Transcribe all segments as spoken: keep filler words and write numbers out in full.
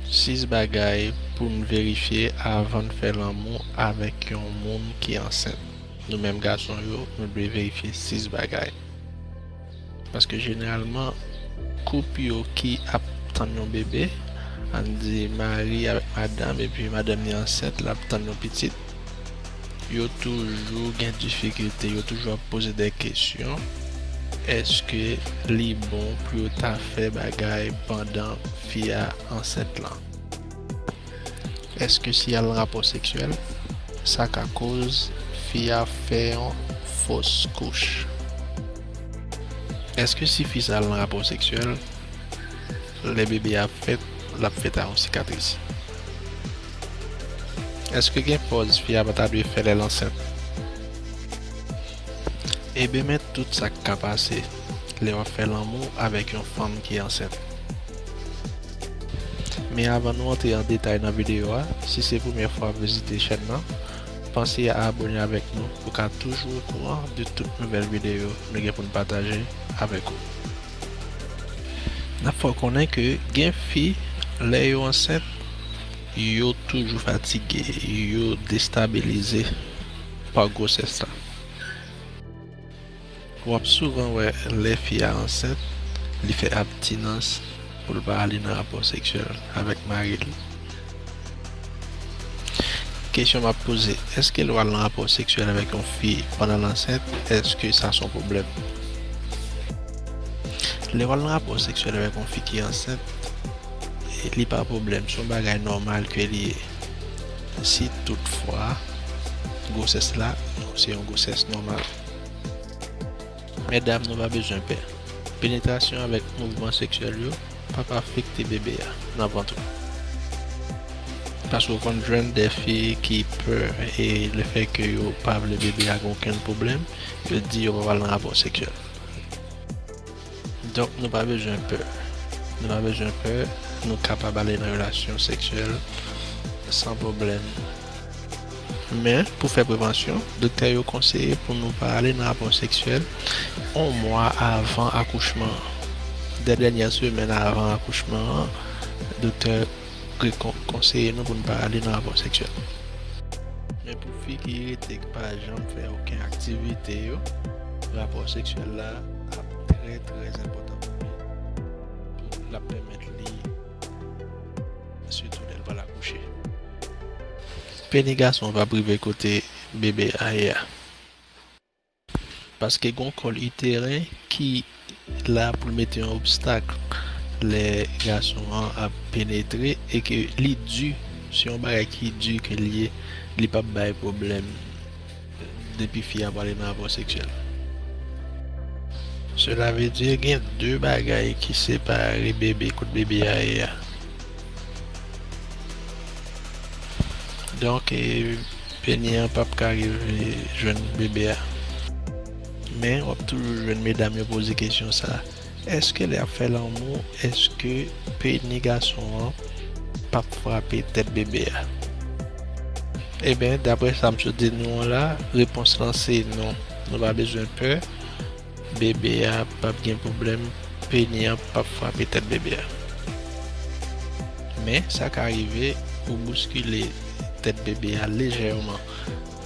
Sis bagay pou n verifye avan n fè lanmou avèk yon moun ki ansent. Nou menm gason yo, nou dwe verifye sis bagay. Paske jeneralman, koup yo ki ap tann yon bebe, ann di mari avèk madanm, epi madanm li ansent, l ap tann yon pitit, yo toujou gen difikilte, yo toujou ap poze de kesyon. Èske li bon pou yo ta fè bagay pandan fi a ansent lan? Èske si y al nan rapò seksyèl, sa ka koz fi a fè yon fos kouch? Èske si fi sa al nan rapò seksyèl, lè bebe a fèt, l ap fèt ak yon sikatris? Èske gen pòz fi a pa ta dwe fè lè l ansent? Ebyen, men tout sa k ka pase lè w ap fè lanmou avèk yon fanm ki ansent. Men avan nou antre an detay nan videyo a, si se premyè fwa w ap vizite chèn nan, panse a abone avèk nou pou w ka toujou okouran de tout nouvèl videyo nou gen pou n pataje avèk ou. N ap fè w konnen ke gen fi, lè yo ansent, yo toujou fatige, yo destabilize pa gwosès la. W ap souvan wè lè fi a ansent, li fè abstinans pou l pa ale nan rapò seksyèl avèk mari l. Kesyon m ap poze, èske lè w al nan rapò seksyèl avèk yon fi pandan l ansent, èske sa se yon pwoblèm? Lè w al nan rapò seksyèl avèk yon fi ki ansent, li pa pwoblèm, se yon bagay nòmal ke li ye. Si toutfwa gwosès la se yon gwosès nòmal. Medam, nou pa bezwen pè. Penetrasyon avèk mouvman seksyèl yo p ap afekte bebe a nan vant ou. Paske w konn jwenn de fi ki pè e lefètke yo pa vle bebe a gen okenn pwoblèm, yo di yo p ap al nan rapò seksyèl. Donk, nou pa bezwen pè. Nou pa bezwen pè, nou kapab ale nan relasyon seksyèl san pwoblèm. Men, pou fè prevansyon, doktè yo konseye pou nou pa ale nan rapò seksyèl yon mwa avan akouchman an. De dènyè semèn avan akouchman an, doktè rekon-, konseye nou pou n pa ale nan rapò seksyèl. Men pou fi ki rete k pa janm fè okenn aktivite yo, rapò seksyèl la ap trè, trè enpòtan pou li. L ap pèmèt li, sitou lè l pral akouche. Peni gason p ap rive kote bebe a ye a. Paske gen yon kòl iteren ki la pou l mete yon obstak lè gason an ap penetre e ke li di, se yon bagay ki di ke l ye, li p ap bay pwoblèm depi fi a prale nan rapò seksyèl. Sela vle di gen de bagay ki separe bebe kot bebe a ye a. Donk, e, peni an p ap ka rive jwenn bebe a. Men, w ap toujou jwenn medam yo poze kesyon sa a, èske lè y ap fè lanmou, èske peni gason an p ap frape tèt bebe a? Ebyen, daprè sa m sot di nou an la, repons lan se non. Nou pa bezwen pè. Bebe a p ap gen pwoblèm, peni an p ap frape tèt bebe a. Men, sa ka rive ou bouskile tèt bebe a lejèman.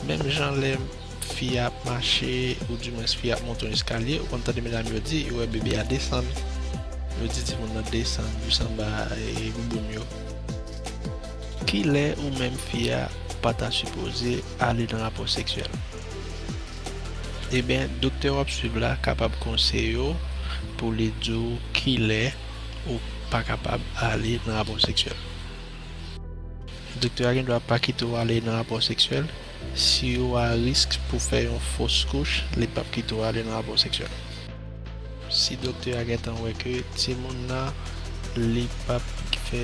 Menm jan lè fi a ap mache, oudimwens fi a ap monte yon eskalye, ou konn tande medam yo di, yo wè bebe a desann. Yo di timoun nan desann jis anba, e, bouboun yo. Kilè ou menm fi a pa ta sipoze ale nan rapò seksyèl? Ebyen, doktè w ap swiv la kapab konseye w pou li di w kilè ou pa kapab ale nan rapò seksyèl. Doktè a gen dwa pa kite w ale nan rapò seksyèl si w a risk pou fè yon fos kouch, li p ap kite w ale nan rapò seksyèl. Si doktè a gentan wè ke timoun nan, li p ap fè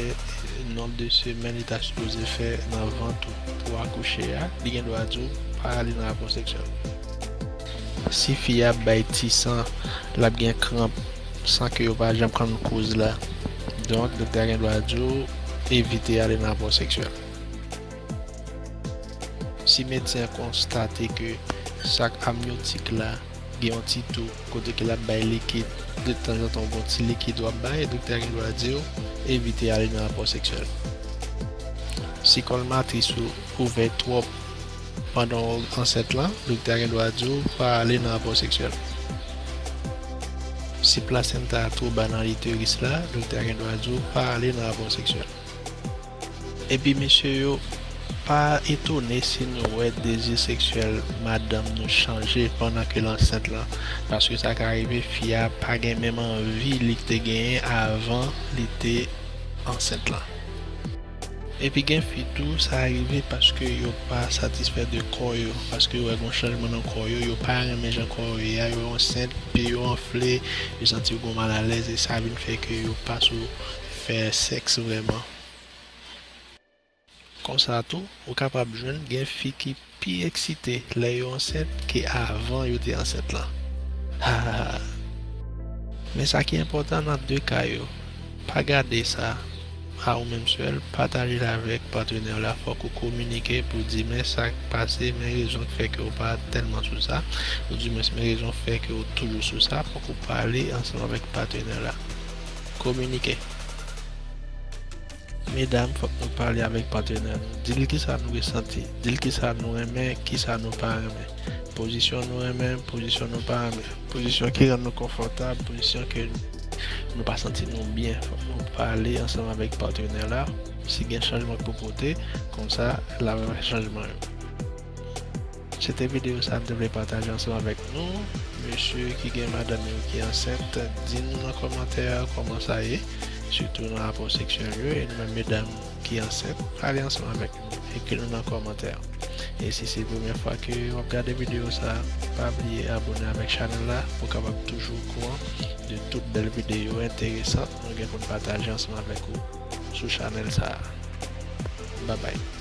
nonb de semèn li ta sipoze fè nan vant ou pou akouche a, li gen dwa di w pa ale nan rapò seksyèl. Si fi a ap bay ti san, l ap gen kranp san ke yo pa janm konn koz la. Donk, doktè a gen dwa di w evite ale nan rapò seksyèl. Si medsen an konstate ke sak amnyotik la gen yon ti tou kote ke l ap bay likid, detanzantan w gen yon ti likid w ap bay, doktè a gen dwa di w evite ale nan rapò seksyèl. Si kòl matris ou ouvè twòp pandan w ansent lan, doktè a gen dwa di w pa ale nan rapò seksyèl. Si plasenta a twò ba nan iteris la, doktè a gen dwa di w pa ale nan rapò seksyèl. Epi mesye yo, pa etone si nou wè dezi seksyèl madanm nou chanje pandan ke l ansent lan, paske sa ka rive fi a pa gen menm anvi li te genyen avan li te ansent lan. Epi gen fi tou, sa rive paske yo pa satisfè de kò yo, paske yo wè gon chanjman nan kò yo, yo pa renmen jan kò yo ye a, yo ansent, pye yo anfle, yo santi yo gon malalèz, e sa vin fè ke yo pa sou fè sèks vrèman. Konsa tou, ou kapab jwenn gen fi ki pi eksite lè yo ansent ke avan yo te ansent lan. Men sa ki enpòtan nan de ka yo, pa gade sa a ou menm sèl, pataje l avèk patnè w la, fòk ou kominike pou di men sa k pase, men rezon k fè ke w pa tèlman sou sa, oudimwens men rezon k fè ke w toujou sou sa, fòk ou pale ansanm avèk patnè w la. Kominike. Medam, fòk nou pale avèk patnè nou. Di l kisa nou resanti. Di l kisa nou renmen, kisa nou pa renmen. Pozisyon nou renmen, pozisyon nou pa renmen. Pozisyon ki rann nou konfòtab, pozisyon ke nou pa santi nou byen. Fòk nou pale ansanm avèk patnè la. Si gen chanjman k pou pote, konsa, l ap fè chanjman yo. Se te videyo sa m te vle pataje ansanm avèk nou. Mesye ki gen madanm yo ki ansent, di nou nan kòmantè a kòman sa ye, sitou nan rapò seksyèl yo, e nou menm medam ki ansent, pale ansanm avèk nou, ekri nou nan kòmantè a. E si se premyè fwa ke w ap gade videyo sa, pa bliye abòne avèk chanèl la pou w kapab toujou okouran de tout bèl videyo enteresan nou gen pou n pataje ansanm avèk ou sou chanèl sa a. Babay.